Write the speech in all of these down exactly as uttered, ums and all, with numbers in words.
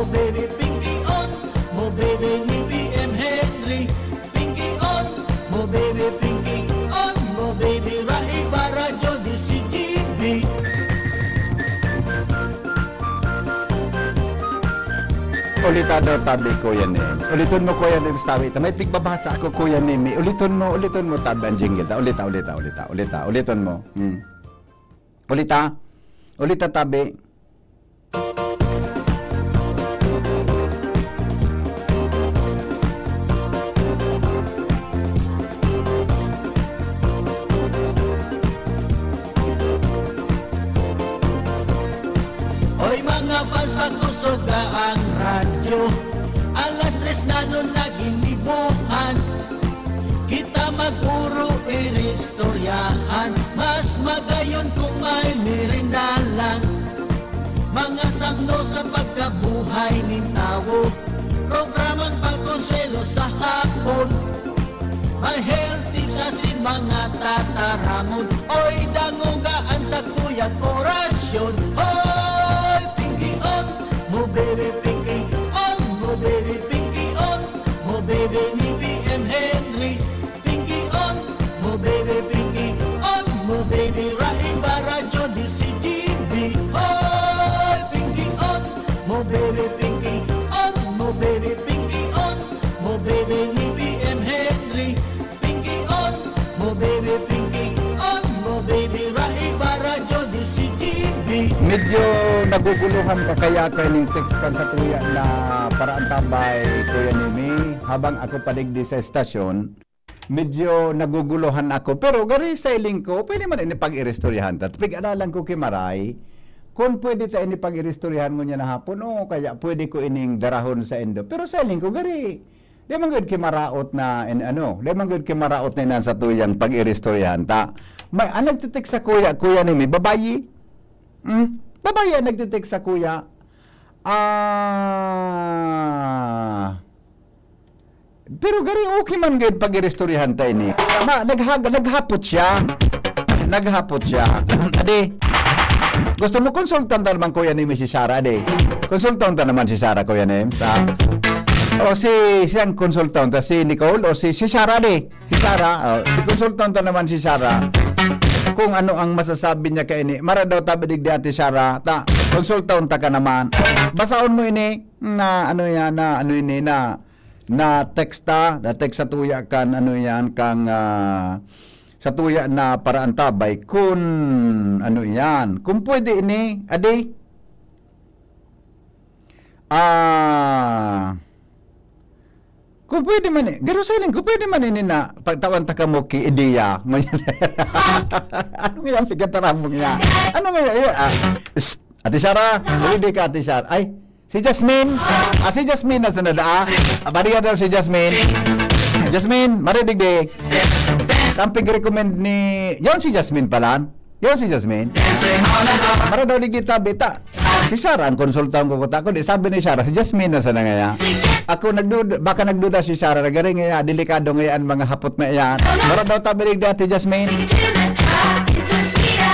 Baby, pinki on mo, baby, ni B M Henry. Pinki on mo, baby, pinki on mo, baby, Rai Barajo, D C G B. Ulita daw tabi, Kuya Nim. Uliton mo, Kuya Nim, tabi. May pigbabasa ako, Kuya Nim. Uliton mo, uliton mo, tabi, ang jingle. Ta, ulita, ulita, ulita, ulita. Uliton mo. Hmm. Ulita. Ulita, tabi. Oy, mga fans, pagkusoga ang radyo. Alas tres na nun naginibuhan. Kita magpuro iristoryahan. Mas magayon kung may merienda lang. Mga samno sa pagkabuhay nin tawo. Programang pagkonsuelo sa hapon. May health tips asin mga tataramon. Oy, dangoga an sakuyang orasyon. Oy, pinki on mo, baby, pinki on mo, baby, pinki on mo, baby, ni B M Henry. Pinki on mo, baby, pinki on mo, baby, Rai Barajo, D C G B. Oy, pinki on mo, baby, pinki on mo, baby, pinki on mo, baby, ni B M Henry. Pinki on mo, baby, pinki on mo, baby, Rai Barajo, D C G B. Medyo naguguluhan ka kaya ako ning text kan satuya na paraantabay, Kuya Nemi, habang ako padigdi sa estasyon. Medyo naguguluhan ako. Pero gari sa hiling ko, pwede man ini pag-iristoryahan ta. Pig-aralan ko ki Maray, kung pwede ta ini pag-iristoryahan ngunyan na hapon, o kaya pwede ko ining darahon saindo. Pero sa hiling ko, gari, di man gud ki maraot na, in, ano, di man gud ki maraot na inan satuyang pag-iristoryahan ta. May, ang nagtitik sa kuya, Kuya Nemi, babayi. Hmm? Babayi ang nagtitik sa kuya. Ah, pero gari, okay man gud pag-iristoryahan ta ini. Tama, naghag-, naghapot siya. Naghapot siya. Adi, gusto mo konsultan ta naman, Kuya Nemi, si Sarah, adi? Konsultan ta naman si Sarah, Kuya Nemi, ta? O si, siyang konsultan ta, si Nicole o si, si Sarah, adi? Si Sarah, o, si konsultan ta naman si Sarah. Kung ano ang masasabi niya kaini. Mara daw tabi digdi, Ate Sarah, ta, konsultan ta ka naman. Basahon mo ini na, ano yan, na, ano ini, na na text ta, na text satuya kan ano yan, kang, ah, satuya na paraantabay kun ano yan. Kung pwede ini, adi, ah, kung pwede man eh, garo sa hiling, kung pwede man ini na pagtawan ta kamo ki ideya. Ano nga yan, pigkataramong niya? Ano nga yan? Ah, psst, Ate Sarah, ready ka, Ate Sarah? Ay, Si Jasmine. Ah, si Jasmine na sana daa. Ah, bariya daw si Jasmine. Jasmine, mari digdi. Ang pig-recommend ni, yon si Jasmine pala. Yon si Jasmine. Mara daw digdi tabi ta. Si Sarah ang konsultahon ko kuta ko. Di sabi ni Sarah, si Jasmine na sana ngaya. Ako nagduda, baka nagduda si Sarah, nagari ngaya, delikado ngaya ang mga hapot na iyan. Mara daw tabi digdi, Ate Jasmine.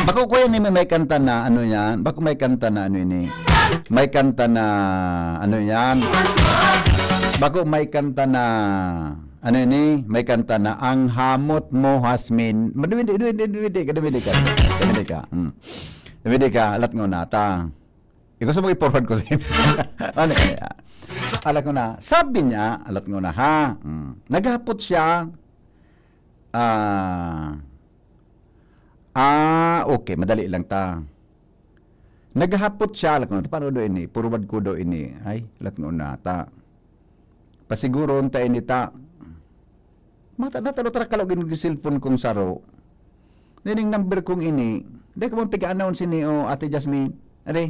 Bako, Kuya Nemi, may kanta na, ano yan? Bako may kanta na, ano ini? May kanta na, ano yan? Bako may kanta na, ano ini? May kanta na, "Ang hamot mo, Jasmine." Madumidi, dumidi, dumidi ka, dumidi ka. Dumidi ka. Hmm. Dumidi ka, alat ngona ta. Ikaw sa mag-forward ko sa Ano kaya? Alat ngona. Sabi niya, alat ngona ha. Hmm. Naghapot siya. Ah, ah, okay, madali lang ta. Naghapot siya, alat ngona, paano daw ini? Forward ko daw ini. Ay, alat ngona ta. Pasiguron ta ini ta. Mata, natalo ta kalog in cellphone kong saro. Nining number kong ini. Dai ko man piga-announce ini, o, Ate Jasmine. Are,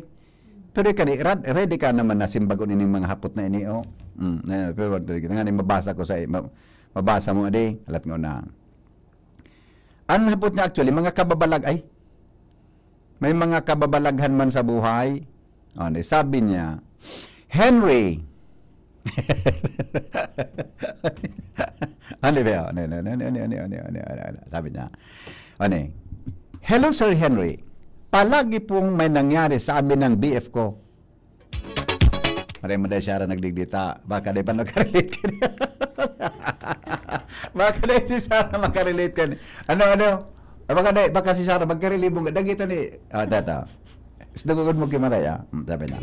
pero kani, rad-, ready ka naman na simbagon ining mga hapot na ini, o. Mm, eh, pero wag talaga. Nga ni mabasa ko sa, ma-, mabasa mo, ade, alat ngona. Ang hapot niya actually, mga kababalag, ay, may mga kababalaghan man sa buhay. O, ni, sabi niya, "Henry." Ano ba? Ano, ano, ano? Sabi niya, ano, "Hello, Sir Henry. Palagi pong may nangyari sa amin ng B F ko." Pareho mo dai siya nagdigdita. Baka dai pa nakarelate ka niya. Baka dai si Sarah makarelate ka niya. Ano, ano? Ah, baka dai, baka si Sarah magkarelibong ka. Dagita ni, ah, tata. Isdugod mo ki Maria. Hmm, sabi na.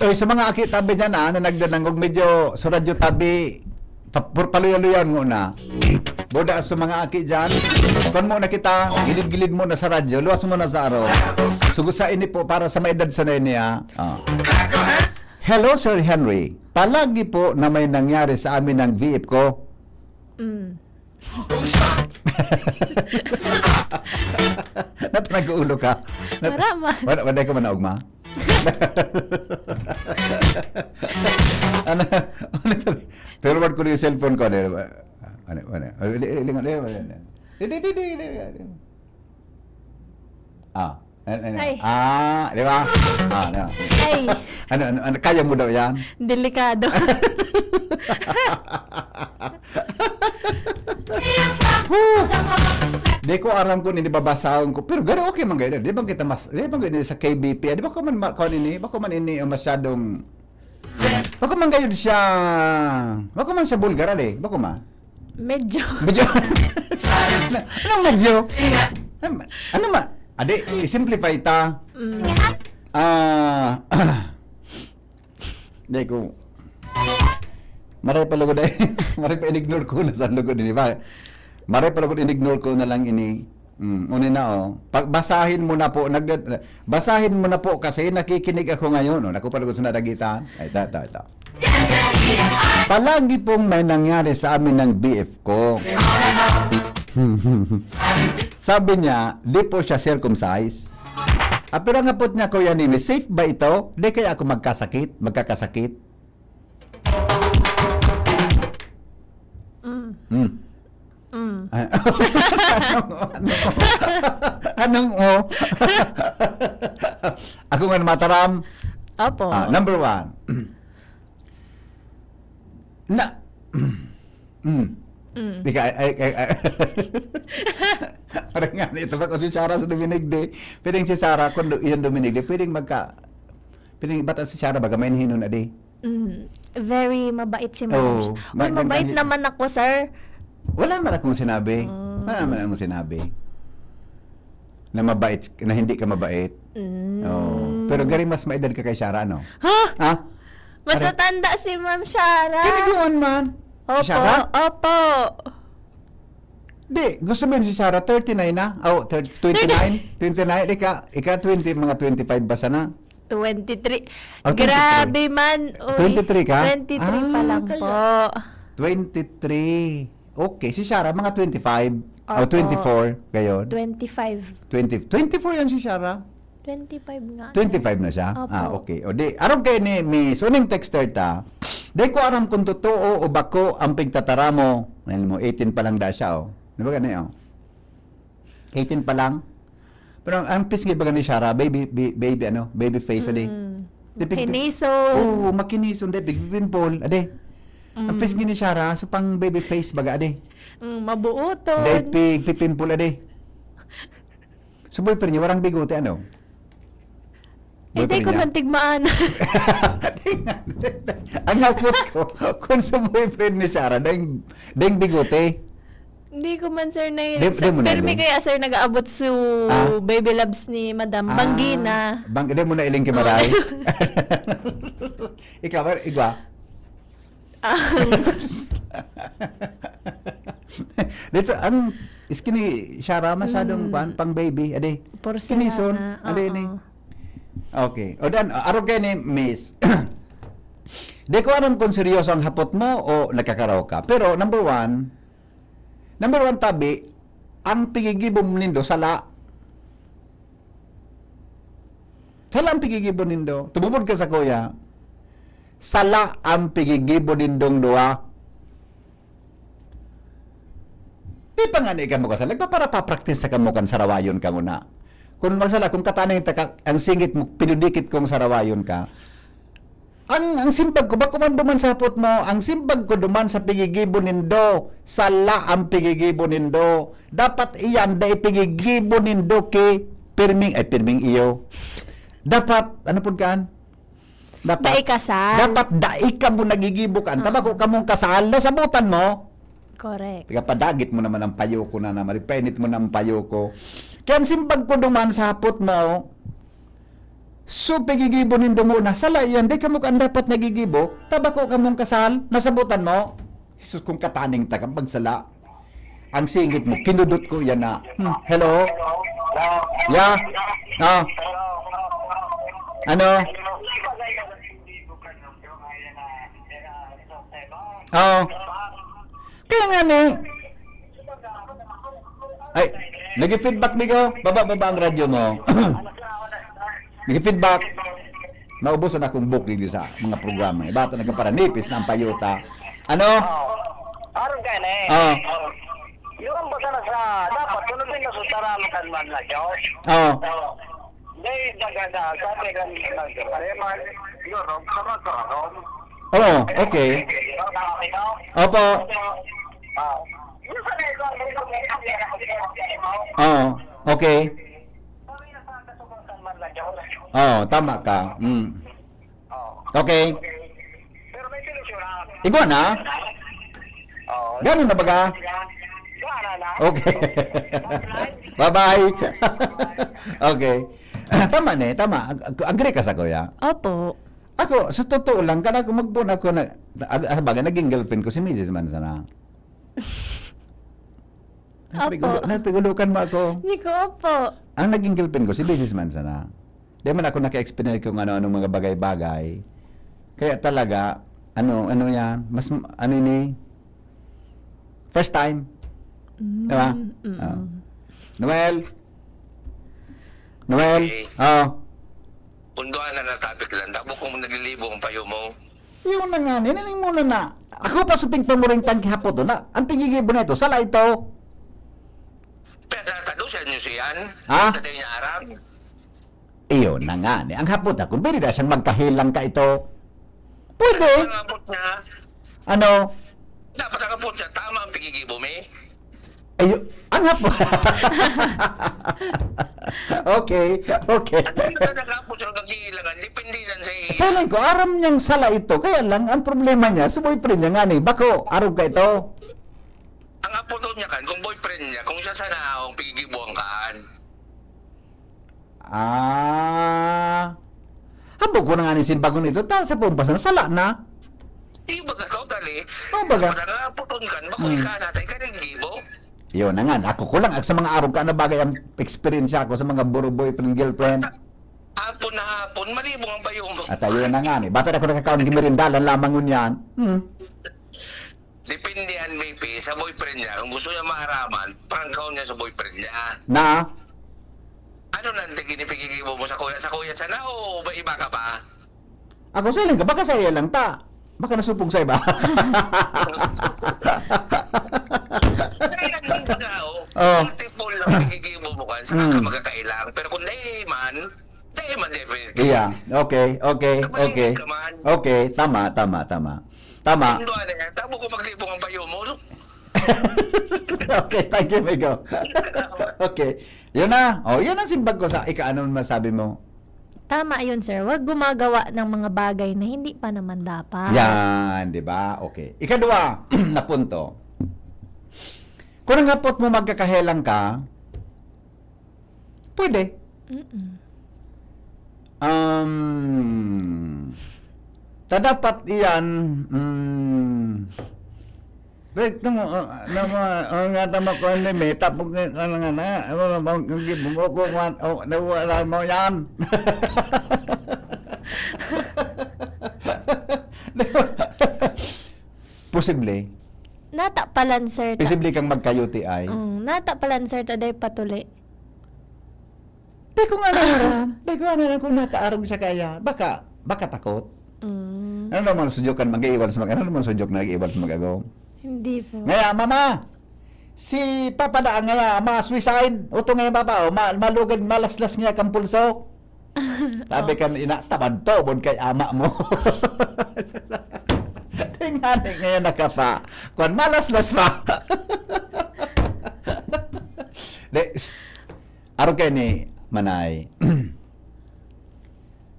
Oy, sa mga aki tabi dyan, ah, na nagdanangog, medyo sa radyo tabi, pa-, pur-, paluya-luyan mo na. Boda sa mga aki dyan, kon mo na kita, gilid-gilid mo na sa radyo, luwas mo na sa araw. Sugo sa ini po para sa maedad sa na ini, ah. Ah. Hello, Sir Henry. Palagi po na may nangyari sa amin ng V F ko. Mm. Nata nag-uulo ka? Nat- Wala man. Wala, wala ka man naugma? Ano? Ano? Pero wag ko na yung cellphone ko. Ano? Ano? Ano? Ano? Hindi, hindi, hindi, hindi, hindi. Ah. Ano, ano? Ay. Ah, di ba? Ah, di ba? Ay. Ano, ano, ano, kaya mo daw yan? Delikado. Whew! Di ko aram kung inibabasahon ko. Pero garo, okay man gaya. Di ba kita mas, di ba gaya sa K B P? Di ba ko man, ma-, kung ini, ba ko man ini, uh, masyadong, ba ko man gayod siya, ba ko man siya bulgar, ali? Ba ko man? Medyo. Medyo. Anong medyo? Ano, ano ma? Adi, i-simplify ta. Mm. Ah, Hindi ko. Maray pa lugod ay, maray pa in-ignore ko na sa lugod ini. Ba? Maray pa lugod in-ignore ko na lang ini. Mm, uni na, oh. Pag, basahin mo na po, nag-, basahin mo na po kasi nakikinig ako ngayon, oh. Naku, palugod sa nadagitan. Ay, ito, ito, ito. Palagi pong may nangyari sa amin ng B F ko. Sabi niya, di po siya circumcised. Ah, pero ang hapot niya, Kuya Nini, safe ba ito? Di kaya ako magkasakit? Magkakasakit? Mm. Mm. Mm. Ah, anong, anong, anong, oh? Ako nga mataram. Opo. Ah, number one. Na, mm. Mm. Di ka, ay, ay, ay. Parang nga, ito ba kung si Sarah sa Dominic Day? Pwedeng si Sarah, kung do-, yun Dominic Day, pwedeng magka, pwedeng bata si Sarah, baga may hinon na di. Mm. Very mabait si Ma'am. Oo. Uy, ma-, mabait ma-, naman ako, sir. Wala man akong sinabi. Mm. Wala man akong sinabi. Na mabait, na hindi ka mabait. Mm. Oo. Pero gari mas maedad ka kay Sarah, no? Ha? Ha? Mas Pare- matanda si Ma'am Sarah. Kiniguan man. Si Opo, Sarah? Opo. Di, gusto mo yun si Sarah, thirty-nine na? Oh, thir-, twenty-nine? Twenty-nine, ika, ika twenty, mga twenty-five ba sana? Twenty-three. Oh, twenty-three. Grabe man. Uy, twenty-three ka? Twenty-three pa Ah, lang kaya. po. Twenty-three. Okay, si Sarah, mga twenty-five. O, Opo. twenty-four, gayon. Twenty-five. Twenty, twenty-four yan si Sarah. Twenty-five nga, sir. Twenty-five na siya? Opo. Ah, okay. O di, arog kayo ni Miss, uning texter ta, di ko aram kung totoo o bako ang pigtataramo. Ngayon mo, eighteen pa lang da siya, oh. Di ba gani, oh? Eighteen pa lang. Pero ang, ang pisngi baga ni Sarah, baby, bi-, baby, ano, baby face, ali. Mm. Di pig-, Makinison. Oo, makinison, di, pig-, pimple, ade. Ang Mm. pisngi ni Sarah, so pang baby face baga, ade. Mm, mabuoton. Di, pig-, pipimple, ade. So boyfriend niya, warang bigote, ano? Eh, di Boyfriend ko niya? man tigmaan. Ang hapot ko, kung sa boyfriend ni Sarah, dahil, dahil bigote. Hindi ko man, sir, na Di, sa, di mo na pero may iling? kaya, sir, nag-aabot su Ah? baby loves ni Madam. Ah, Banggi na. bang-, di mo na iling kay Oo. Maray? Ikaw, igwa? Ang Dito, ang skinny, Sarah, masyadong Mm. kwan, pang baby, ade. Porselana, Kinison, ade, oo. ni. Okay. O dan, arog kayo ni Miss. Di ko alam kung seryoso ang hapot mo o nagkakaraw ka. Pero number one, number one, tabi, ang pigigibo nindo, sala. Sala ang pigigibo nindo. Tumubod ka sa kuya. Sala ang pigigibo nindong duwa. Di pa nga ni ka mo kasal. Nagpapara-, papraktis sa kamo kan sarawayon ka muna. Kung magsala, kung katanay ta ka, ang singit mo, pinudikit kong sarawayon ka, ang, ang simbag ko, bako man duman sa hapot mo, ang simbag ko duman sa pigigibo nindo, sala ang pigigibo nindo. Dapat iyan, dai pigigibo nindo ki pirming, ay, pirming iyo. Dapat, ano pud kaan? Dapat, Dai kasal. dapat dai ka mo nagigibo ka. Anta ba Oo. ko kamong kasal, nasabutan mo? Correct. Pigapadagit mo naman ang payo ko na naman, ipainit mo na ang payo ko. Kaya ang simbag ko duman sa hapot mo, so, pigigibo nindo muna. Sala iyan, di kamo kan dapat nagigibo. Tabako kamong kasal, nasabutan mo? Jesus, kung kataning taga magsala. Ang singit mo, kinudot ko yan na. Hmm, hello? Yeah? Ah. Ano? Oh. Kaya nga ni. Ay, nag-feedback, Migo. Baba, baba ang radyo mo. Nag-feedback. Naubos na akong book digdi sa mga programa. Iba ta nagkaparanipis na ang payuta. Ano? Oo. Aron ka na eh. Oo. Yung basta na sa, dapat, sunod din na sa sarama kan man na Diyos. Oo. Dahil naganda, sabi kan nagpareman, yun, no? Sa magkakaroon. Oo, okay. Opo. Ah. Yung sa nito, Oo, okay. sabi na sa kasubukan man na Diyos. Oo, tama ka. Mm. Oo. Okay. Pero may solusyon na. Igwa na? Oo. Gano'n na baga? Gana na. Okay. Bye-bye. Okay. Tama ni, tama. Ag- ag- Agree ka sa kuya? Opo. Ako, sa totoo lang, kana ko magpuna ko na, ag- ah, bagay, naging girlfriend ko si Missus man sana. Napigulo, Opo. napigulo ka mo ako. Hindi ko, opo. Ang naging girlfriend ko, si Missus man sana. Di man ako naka-experience kung ano-anong mga bagay-bagay. Kaya talaga, ano, ano yan, mas, ano ni, first time. Di ba? Mm, mm. Ah. Noel? Noel? Eh. Oh. Punduan na na topic lang. Dako kung naglilibo ang payo mo. Yun na nga, niniling mo na na. Ako pa sa pigpamuring tangki hapot na. Ang pigigibo na ito, sala ito. Pero natado sa inyo siyan. Ha? Sa tayo niya aram. Iyon na nga, ni. Ang hapot ako, pwede na siyang magkahilang ka ito. Pwede. Ang abot niya, Ano? dapat ang abot niya, tama ang pigigibo, me. Ayun, ang hapot. Okay, okay. Ano na nag-abot siya, nag-iilangan, depende lang sa iyo. Sa lang ko, aram niyang sala ito. Kaya lang, ang problema niya, sa boyfriend niya nga ni, bako, arog ka ito. Ang apo daw niya kan, kung boyfriend niya, kung siya sana ang pigigibuan kaan. Ah. Habo ko na nga ni sin bago nito, ta sa pumpas na, sala na. Di ba ka totally? Oh, baga. Dapat ang aputon kan, bako Hmm. ika na, tayo ka naggibo. Yun na nga, ako ko lang, sa mga arog ka na bagay ang experience ako sa mga buro boyfriend, girlfriend. Hapon na hapon, malibong ang bayo mo. At ayun na nga ni, bata na ako nakakaon, gimirindalan lamang ngunyan. Hmm. Depende yan, maybe, sa boyfriend niya. Kung gusto niya maaraman, prangkaw niya sa boyfriend niya. Na, Ano nang tiginipigigibo mo sa kuya? Sa kuya sana o ba iba ka ba? ako sa ilang ka, baka sa iya lang ta. Baka nasupog sa iba. Kaya nandun ka, oh. Oh. Multiple lang pigigibo mo kan. Saka Mm. ka magkakailang. Pero kung dahil man, dahil man definitely. Iya, okay, okay, Kapag okay. ka man, Okay, tama, tama, tama. Tama. Ano na yan? Tabo ko maglibong ang bayo mo. Okay, thank you, Migo. Okay. Yun na. Oh, yun ang simbag ko sa ika. Ano masabi mo? Tama yun, sir. Huwag gumagawa ng mga bagay na hindi pa naman dapat. Yan, di ba? Okay. Ikadwa na punto. Kung ang hapot mo magkakahelang ka, pwede. Mm-mm. Um, ta dapat iyan, mm, wait, nung, uh, nung, uh, uh, nga tama ko ang limit, tapos nga, ano nga na, ano na bang, ang gibo mo ko, kwan, oh, nawala mo yan. Di ba? Posible. Nata palan, sir. Ta- Posible kang magka-U T I. Mm, nata palan, sir, ta dai patuli. Di ko nga naaram. Di ko nga naaram kung nakaarog siya kaya. Baka, baka takot. Mm, Ano naman sudyok kan mag-iiwan sa mag-, ano naman sudyok na nag-iiwan sa mag-agaw? hindi po. Ngaya, mama, si Papa na ngaya, ma-suicide. Uto ngaya, Papa, oh, ma malugad, malaslas ngaya kang pulso. Sabi kan ina, tabad to, bon kay ama mo. Tingnan ngaya nakapa. Kwan, malaslas pa. De, s- Araw kayo ni Manay.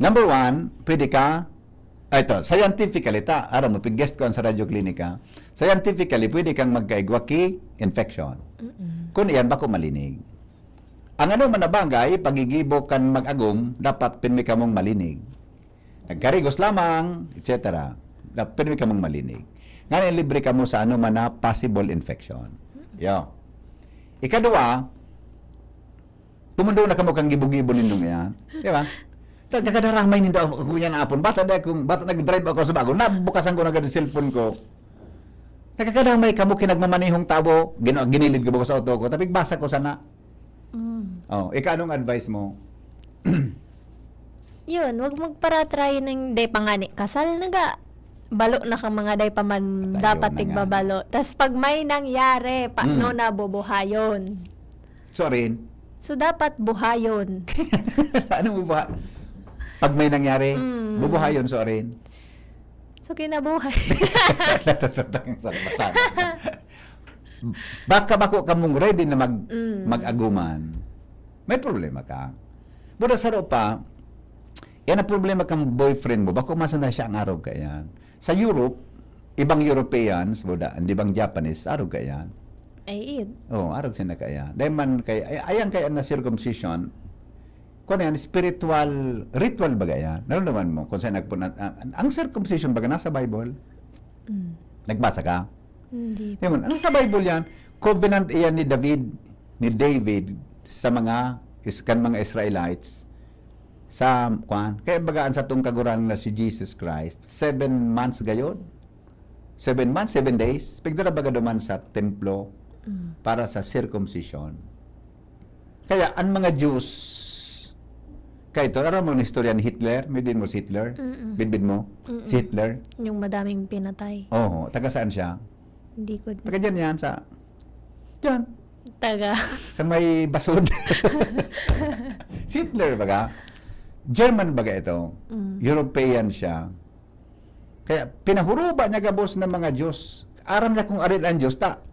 Number one, pwede ka Ah, ito, scientifically, ta, aram mo, pig-guest ko an sa Radyo Klinika. Scientifically, pwede kang magkaigwa ki infection. Mm-mm. Kun iyan, bako malinig. Ang ano man na bagay, pagigibo kan mag-agom, dapat pirmi kamong malinig. Nagkarigos lamang, et cetera. Dapat pirmi kamong malinig. Ngayon, libre kamo sa ano man na possible infection. Yo. Ikadua, pumundo na kamo kang gibo-gibo nindong iyan. Di ba? Ta-, kakadaramay nindo ako, ako yan apon. Bata na akong, bata nag-drive ako sa bago, nabukasan ko na agad ang cellphone ko. Nakakadamay kamo kinagmamanihong tawo, gin-, ginilid ko ba ko sa auto ko, tapig basa ko sana. Mm. Oh, ika, anong advice mo? Yun, wag magparatry ng day pa nga ni kasal, naga balo na kang mga day pa man Tayo dapat na nga. Tigbabalo. Tas pag may nangyari, paano Mm. na bubuhayon? Sorry. So, dapat buhayon. Ano mo ba? Pag may nangyari, Mm. bubuhayon, sorry. So, kinabuhay. Natasotang sa mata. Baka bako kamong ready na mag, Mm. mag-aguman. May problema ka. Buda saro pa, yan ang problema kang boyfriend mo. Bako masa na siya ang arog ka yan. Sa Europe, ibang Europeans, buda, hindi bang Japanese, arog ka yan. Ay, it. Oh, arog sila kaya. Dahil man kay, ay, ayan kaya na circumcision, kung yan, spiritual, ritual ba yan? Naramdaman mo kung saan nagpuna-, ang, ang circumcision baga nasa Bible? Mm. Nagbasa ka? Hindi. Yun, ano sa Bible yan? Covenant iyan ni David, ni David, sa mga is-, kan mga Israelites, sa, kwan, kaya bagaan sa tong kagurang na si Jesus Christ, seven months gayon? Seven months, seven days? Pigdara baga duman sa templo Mm. para sa circumcision. Kaya, ang mga Jews, kaya ito, aram mo ang istorya ni Hitler? May din mo si Hitler? Mm-mm. Bidbid mo? Mm-mm. Si Hitler? Yung madaming pinatay. Oo. Taga saan siya? Hindi ko. Taga dyan yan sa, dyan. Taga. Sa may basod. Si Hitler baga? German baga ito? Mm. European siya. Kaya pinahuruba niya gabos ng mga Diyos. Aram niya kung arin ang Diyos, ta.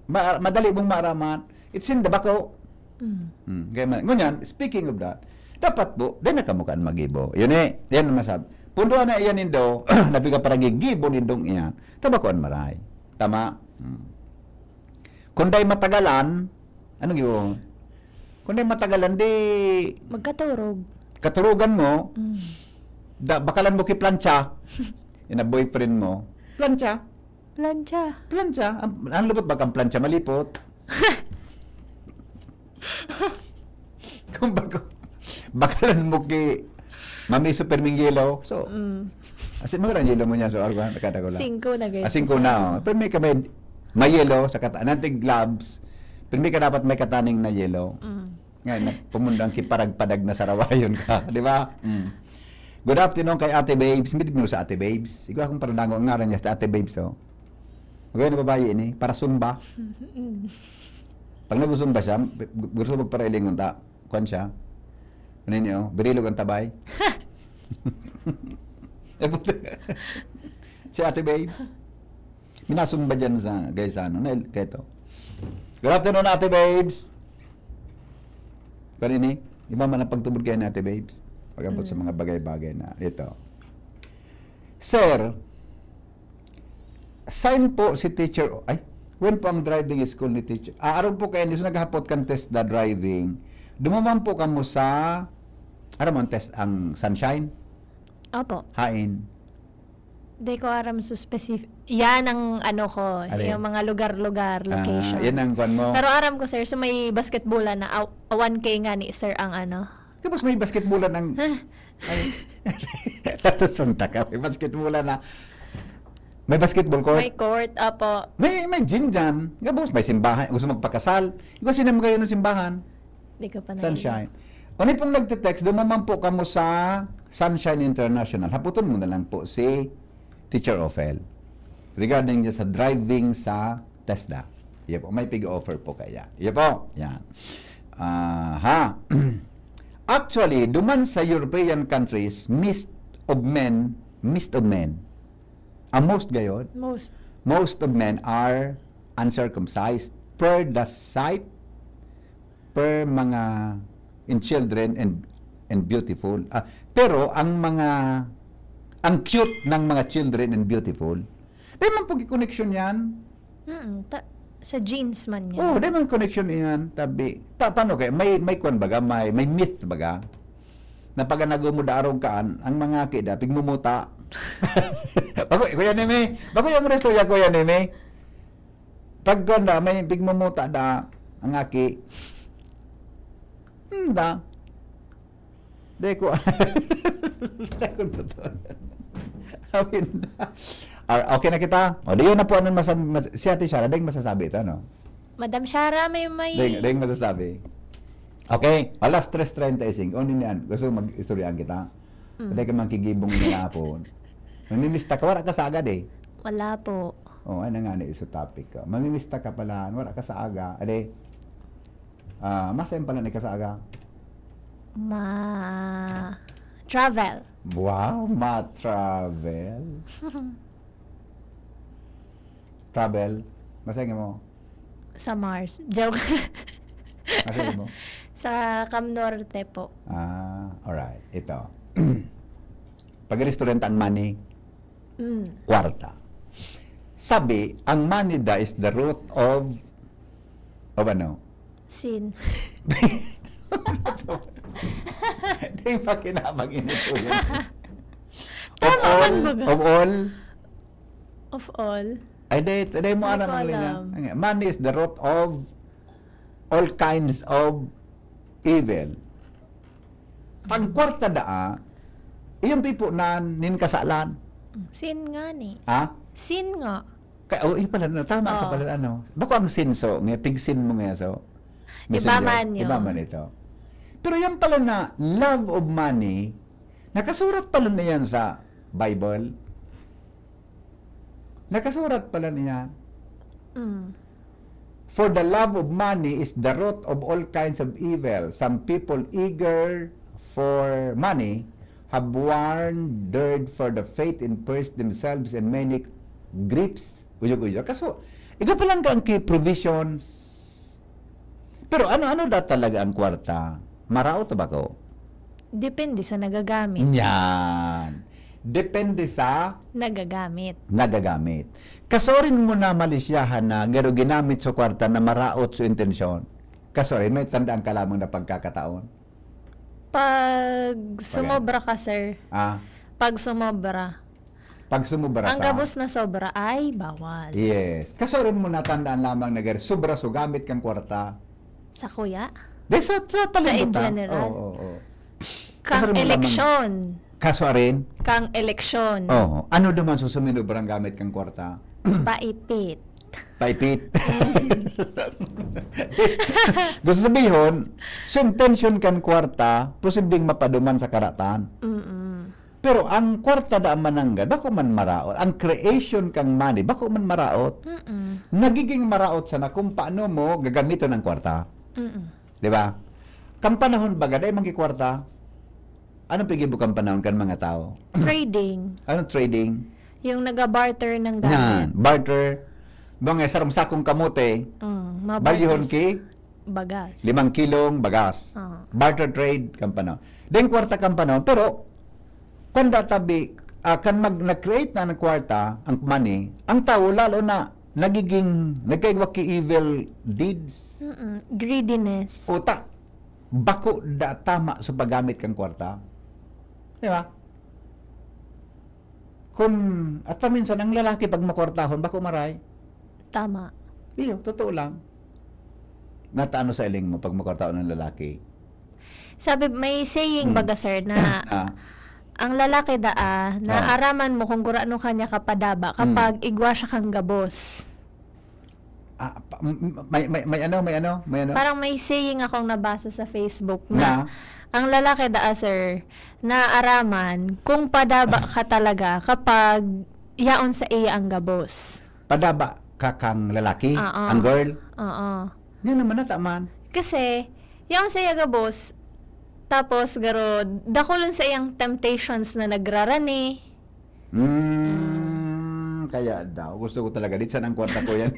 Ma-, madali mong maaraman. It's in the bako. Mm. Hmm. Kaya man, ngunyan, speaking of that, dapat po, di na kamo kan magibo. Yun eh, yan ang masab. Punduan na iyan nindo, napiga para gigibo nindong iyan. Tabako an maray. Tama? Hmm. Kung dai matagalan, anong yun? Kung dai matagalan, di Magkaturog. katurugan mo, Mm. da, bakalan mo ki plancha, yun ang boyfriend mo, plancha, Plancha. plancha, ang, ang lupot ba kang plancha, malipot? Kung bako, bakalan mo ki mami super ming yelo, so, Mm. As in, magandang yelo mo niya sa organ, kada ko lang. Singko na, guys. Ah, singko na, oh. Pero may ka may, may yelo sa kata-, nantig gloves. Pero may ka dapat may kataning na yelo. Mm. Ngayon, nagpumundang kiparagpadag na sarawayon ka, di ba? Mm. Good afternoon kay Ate Babes. Hindi mo sa Ate Babes. Ikaw akong paradango, ang ngaran niya sa Ate Babes, oh. Maganda na babae ini, para Zumba. Mm. Pag nag-Zumba siya, gu-, gusto magparailingon ta. Kuan siya. Ano yun, oh? Birilog ang tabay. Eh, puta. Si Ate Babes. Minasumba dyan sa, guys, ano, na, kaya ito. Good afternoon, Ate Babes. Kanini, iba man ang pagtubod kayo ni Ate Babes. Pag-abot sa Mm. mga bagay-bagay na ito. Sir, sign po si teacher, ay, when po ang driving school ni teacher? Ah, araw po kayo, so naghapot kan test na driving. Dumaman po kamo sa, aram mo ang test, ang Sunshine? Opo. Hain? Di ko aram sa specific. Yan ang ano ko, Ano yan? Yung mga lugar-lugar, location. Ah, yan ang kwan mo. Pero aram ko, sir, so may basketball na aw- one K nga ni sir ang ano. Tapos may basketball ng, ay, tatos unta ka, may basketball na. May basketball court? May court, apo. May, may gym dyan. Gabos, may simbahan. Gusto magpakasal. Ikaw, sino mo kayo ng simbahan? Di ko pa na. Sunshine. Ano pong nagte-text, dumaman po kamo sa Sunshine International. Haputon mo na lang po si Teacher Ophel. Regarding niya sa driving sa TESDA. Iya po, may pig-offer po kaya. Iya po, yan. Aha. Actually, duman sa European countries, most of men, most of men, ang most gayod, Most. most of men are uncircumcised per the sight, per mga in children and and beautiful. Ah, pero ang mga Ang cute ng mga children and beautiful. Dai man pag connection yan. Mm, ta- sa genes man yan. Oh, dai man connection yan. Tabi. Ta, paano kaya? May, may kwan baga, may, may myth baga. Na pag nagumuda arog kaan, ang mga aki da, pigmumuta. Bago, Kuya Neme. Bago yung istorya, Kuya Neme. Pag kwan da, may pigmumuta da, ang aki. Hmm, da. Di ko, di ko totoo. Amin na. Ah, okay na kita. O, di yun na po, anong masab-, mas-, si Ate Shara, dahil masasabi ito, no? Madam Shara, may may... Dahil, dahil masasabi. Okay, alas tres treinta y cinco. O, niyan, gusto mag-istoryaan kita. Mm. Dahil ka man kigibong nila po. Mamimista ka, wala ka sa agad eh. Wala po. O, ano nga na iso topic ka? Mamimista ka pala, wala ka sa aga. Ade, ah, masayan pala na ka sa aga. Ma... Travel. Wow, ma-travel. Travel. Masaya mo? Sa Mars. Joke. Masaya mo? Sa Cam Norte po. Ah, alright. Ito. Pag-restaurant ang money, Mm. kwarta. Sabi, ang money da is the root of, of ano? Sin. Di ba kinabang inito yun? Tama of all, man baga. Of all? Of all. Ay, di, di mo Di alam ko ang linya. alam. Ang- Money is the root of all kinds of evil. Pag kwarta daa, iyang pipo na nin kasalan. Sin nga ni. Ha? Sin nga. Kaya, oh, yun pala, no, tama ka Oh. pala, ano. Bako ang sin so, nga, pigsin mo nga so. Iba man yun. Iba man ito. Pero yan pala na love of money, nakasurat pala na yan sa Bible. Nakasurat pala na yan. Mm. For the love of money is the root of all kinds of evil. Some people eager for money have wandered for the faith and pierced themselves in many griefs. Uyog-uyog. Kaso, ikaw pa lang ka ang ki-, provisions. Pero ano-ano da talaga ang kwarta? Maraot o bako? Depende sa nagagamit. Yan. Depende sa Nagagamit. nagagamit. Kasorin mo na malisyahan na garo ginamit sa kwarta na maraot sa intensyon. Kasorin, may tandaan ka lamang na pagkakataon. Pag sumobra ka, sir. Ah, Pag sumobra. Pag sumubra Ang sa... gabos na sobra ay bawal. Yes. Kasorin mo na tandaan lamang na garo sobra so gamit kang kwarta. Sa kuya? Di sa, sa palibutan. In general? Oo, oo, oo. Kang Kasorin mo lamang- eleksyon. Kasorin? Kang eleksyon. Oo. Ano naman so suminubrang gamit kang kwarta? Paipit. Paipit. Gusto sabihon, so intensyon kan kwarta, posibleng mapaduman sa karatan. Mm-mm. Pero ang kwarta da mananggad, bako man maraot. Ang creation kang money, bako man maraot. Mm-mm. Nagiging maraot sana kung paano mo gagamiton ang kwarta. Mm-mm. Di ba? Kang panahon baga, dai man ki kwarta. Anong pigibog kang panahon kan mga tao? Trading. Anong trading? Yung nag-barter ng Yan, gamit. Barter. Mga sarong sakong kamote, Mm, mga balyuhon barters. Ki, Bagas. limang kilong bagas. Ah. Barter trade, kan panahon. Then kwarta kan panahon. Pero, kung databi, ah, kan mag, nag-create na ng kwarta, ang money, ang tao lalo na nagiging, nagkaigwa ki evil deeds. Mm-mm. Greediness. Uta, bako da tama sa paggamit kang kwarta. Di ba? Kung, at paminsan, ang lalaki pag makwartahon, bako maray. Tama. Iyo, totoo lang. Nataano sa iling mo pag makwartahon ng lalaki? Sabi, may saying Hmm. baga, sir, na Ah. ang lalaki daa, naaraman mo kung gurano kanya kapadaba kapag igwa siya kang gabos. Ah, pa- m- m- may, may, may ano, may ano, may ano? Parang may saying akong nabasa sa Facebook Na? na, ang lalaki daa, sir, naaraman kung padaba ka talaga kapag yaon sa iya ang gabos. Padaba ka kang lalaki, Oo. ang girl? Oo. Yan naman, nataman. Kasi, yaon sa iya gabos, tapos garo, dakulon sa iyang temptations na nagrarani. Mm, kaya daw. Gusto ko talaga. Di saan ang kwarta ko yan.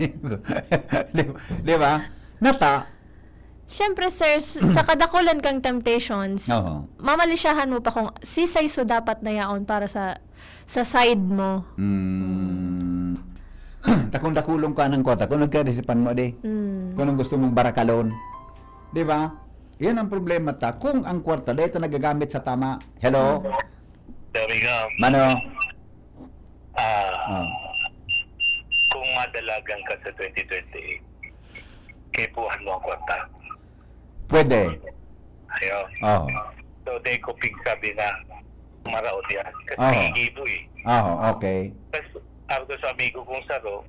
Di, di ba? Nata, Siyempre, sir, s- sa kadakulan kang temptations, Oo. mamalisyahan mo pa kung sisay so dapat na yaon para sa sa side mo. Mm. Takong dakulong ka ng kwarta, kung nagkarisipan mo, di? Mm. Kung anong gusto mong barakalon. Di ba? Yan ang problema ta. Kung ang kwarta, dahil ito nagagamit sa tama. Hello? Sabi nga, Mano? ah, Oh. kung madalagan ka sa twenty twenty-eight, kaipuhan mo ang kwarta. Pwede. Ayun. Oh. So, di ko pigsabi na maraot yan. Kasi Oo. nagigibo eh. Oh, okay. Tapos, ako sa amigo kong saro,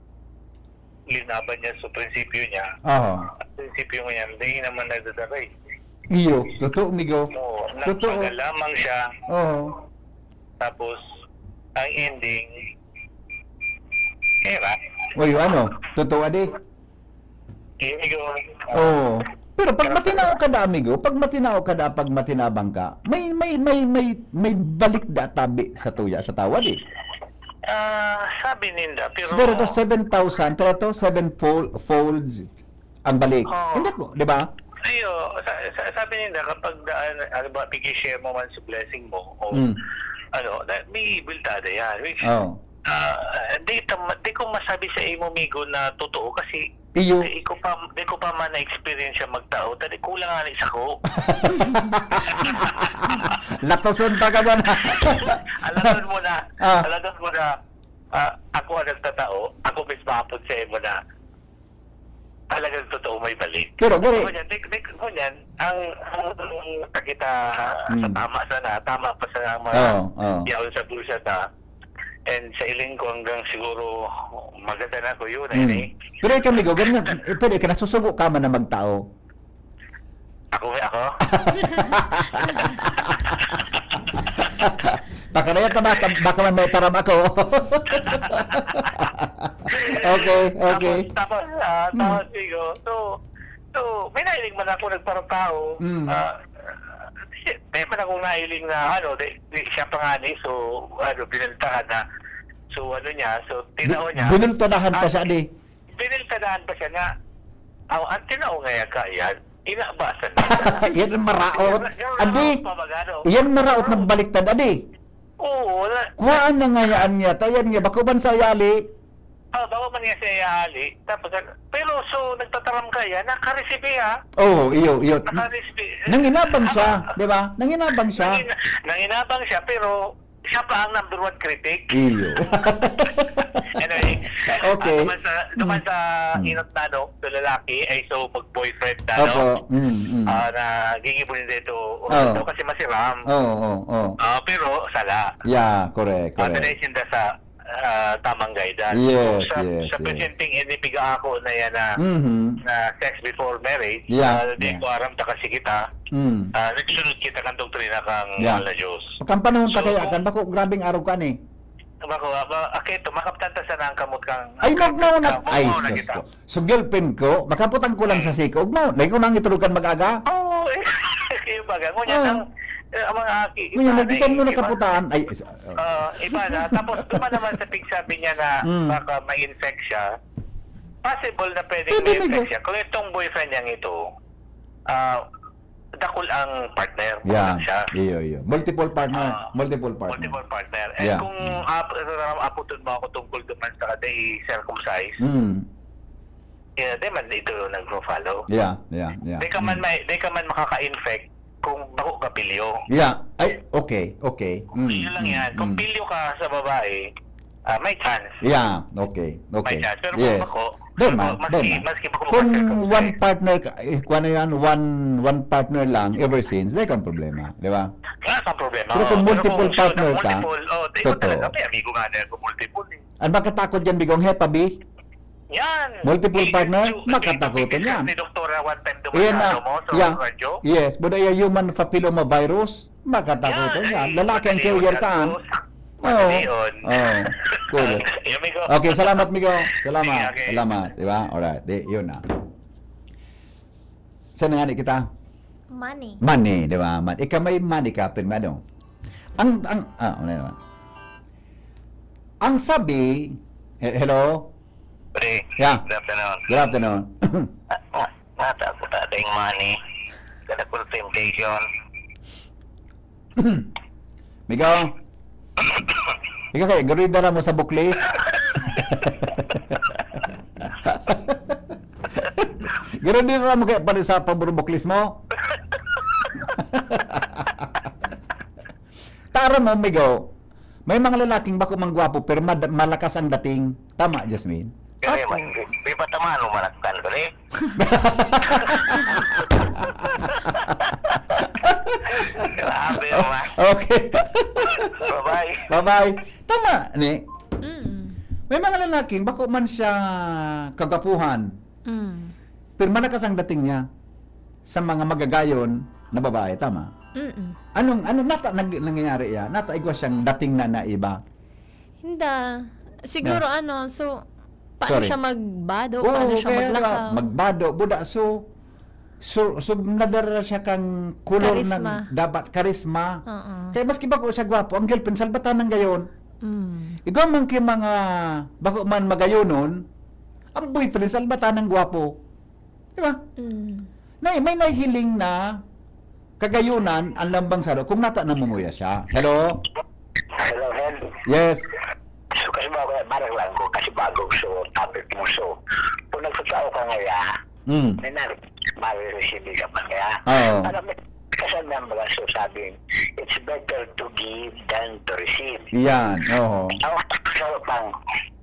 linaban niya sa prinsipyo niya. Oh. Ang prinsipyo niya, hindi naman nadadara eh. Iyo, totoo, migo. Oo, Totoo. nagpagalamang siya, Oh. tapos, ang ending, era. Uy, ano? Totoo, adi? Hindi ko, Oo. Pero pag matinao ka da, amigo, pag matinao ka da, pag matinabang ka, may may may may may balik da tabi sa tuya sa tawad eh. Ah, sabi ninda, pero... Pero to seven thousand, pero to seven fol- folds ang balik. Oo. Hindi ko, di ba? Ayo, sa, sa, sabi ninda, kapag daan, ano ba, pag-share mo man sa blessing mo, o Mm. ano, na, may biltada yan. Which, Oh. ah, di, tam, di ko masabi sa imo, migo, na totoo kasi Iyo. di ko pa, di ko pa man na-experience siya magtao, tadi kulang nga ni sako. Latoson pa ka ba na? Alaton mo na, Ah. alaton mo na, ah, ako ang nagtatao, ako mismo hapon sa imo na talagang totoo may balik. Pero, gari, Ngunyan, di, di, ngunyan, ang, ang, ang kita sa Hmm. tama sana, tama pa sa mga Oo, oo. yaon sa bulsa ta. And sa iling ko hanggang siguro maganda na ko yun, Mm. eh. Pero ikaw, migo, ganun, eh, pwede ka, nasusugo ka man na magtao. Ako nga ako. Pakarayat na baka, baka man may taram ako. Okay, okay. Tapos, tapos, ah, Hmm. tapos, digo, so, so, may nailing man ako nagparatao. Hmm. Ah, may man akong nailing na, ano, di, di, siya pa nga ni, so, ano, binaltahan na. So, ano niya, so, tinao niya. Binultadahan pa Ah, siya, di? Binaltadahan pa siya na, aw, ang tinao nga yaka yan, inabasan na. Yan ang maraot. Yan, yan, Adi, pa ba, ano? yan maraot nagbaliktad, adi. Oo, wala. Kuhaan na nga yan niya. Tayan nga, bako man sa yali. Ah, bako man nga sa yali. Tapos, pero so, nagtataram ka yan, nakaresibi ha. Oo, iyo, iyo. Nakaresibi. Nanginabang siya, di ba? Nanginabang siya. Nangin- nanginabang siya, pero siya pa ang number one critic. Iyo. Anyway, Okay. ah, duman sa, duman sa Hmm. inot na, no, sa lalaki, ay so mag-boyfriend na, Opo. no? Mm, mm. Ah, na gigibunin dito, Oh. kasi masiram. Oo, oo, oo. Ah, pero sala. Yeah, correct, Ah, correct. pinaisinda sa ah, tamang guidance. Yes, So, sa, yes, sa yes. presenteng ini piga ako na yan na, Mhm. na sex before marriage, Yeah, ah, di yeah. ko aram ta kasi kita, Mm. ah, nagsunod kita kan doktrina kang Yeah. mahal na Diyos. Pagkampanahon ta So, kaya kan, bako, grabing araw ka ni. Bako, ah, ba, aketo, makaptan ta sana ang kamot kang... Ay, no, no, no. kang Ay, bumaw na sus kita. ko. So, girlfriend ko, makaputang ko lang sa siko. Ugmaw, na ikaw nang itulugan mag-aga? Oo, eh, yung baga. Ngunyan, Ah. ang, eh, ang mga aki, Ngayon, iba, nagisan mo na iba. kaputaan. Ay, is- uh, Ah, iba na. Tapos, duman naman sa pigsabi niya na Mm. baka ma-infect siya. Possible na pwedeng Pwede, ma-infect migo. siya. Kung itong boyfriend niyang ito, ah, dakul ang partner. Yeah, Kulang siya. iyo, iyo. Multiple partner. Ah, multiple partner. Multiple partner. And Yeah. kung ap- aputon mo ako tungkol duman sa kada i-circumcise, Mm. eh, di man ito nagpo-follow. Yeah, yeah, yeah. Di ka man Mm. may, di ka man makaka-infect kung bako ka pilyo. Yeah. Ay, okay, okay. Mm, Yun lang mm, yan. Kung mm. pilyo ka sa babae, ah, may chance. Yeah, okay, okay. May chance. Pero Yes. kung bako, Di man, maski, di man. maski bako Kung ka-circumcise. One partner ka, eh, kung ano yan, one, one partner lang, ever since, di kang problema, di ba? Wala kang problema. Pero kung Oo, multiple pero kung partner ka, multiple, oh, di ko totoo. talaga, may amigo nga na ako multiple eh. Ang makatakot yan, Bigong, hepa, bi? Yan. Multiple Eh, partner, yung- makatakot yung yan. Ni Doktora one time duman Yan sa na, ano mo, sa yeah. radyo. Yes, but yung human papillomavirus, makatakot Yan, yan. ay, Lalaki ang madali yun, carrier ka, yan. ah. Madali yun. Oh, cool. Yung amigo. Okay, salamat, migo. Salamat. Sige, okay. Salamat, di ba? Alright, di, yun na. Saan nga ni kita? Money. Money, di ba? Man, ikaw may money ka, pirmado. Ang, ang, ah, ano naman? Ang sabi, he- hello? Pre, Yeah. good afternoon. Good afternoon. Ah, ah, nata ako dati. Ting money. Kadakul temptation. Migo. Ikaw kaya, garo dara mo sa buklis? Garo dara mo kaya pali sa pabor buklis mo? Tara mo, migo. May mga lalaking bako mang gwapo, pero mad-, malakas ang dating. Tama, Jasmine? Kaya Opo. man, di, di pa tamaan mo manaktan ko, eh. Grabe naman. Okay. Bye-bye. Bye-bye. Tama, ni. Mm. May mga lalaking, bako man siya kagapuhan, Mm. pero malakas ang dating niya sa mga magagayon na babae, tama? Mm-mm. Anong, anong nata-, nag-, nangyayari yan? Nata igwa siyang dating na naiba? Hindi. Siguro, Na? ano, so, paano Sorry. siya magbado? Oo, Paano siya kaya, di ba, maglakaw? magbado, buda, so, so, so, nadara siya kang kulor Karisma. ng dapat, karisma. Oo. Kaya maski bako siya gwapo, ang girlfriend, salbatan ng gayon. Mm. Igwa man kay mga bako man magayonon, ang boyfriend, salbatan ng gwapo. Di ba? Mm. Nay, may nahihiling na kagayunan ang lambang saro kung nata namunguya siya. Hello? Hello, Hen. Yes. So, kasi bago, barang lang ko, kasi bago so topic mo. So, kung nagtatao ka ngaya, Mm. may na, ma-receive ka pa ngaya. Oo. Parang may kasal na mga so sabi, it's better to give than to receive. Yan, oo. Ang sa pang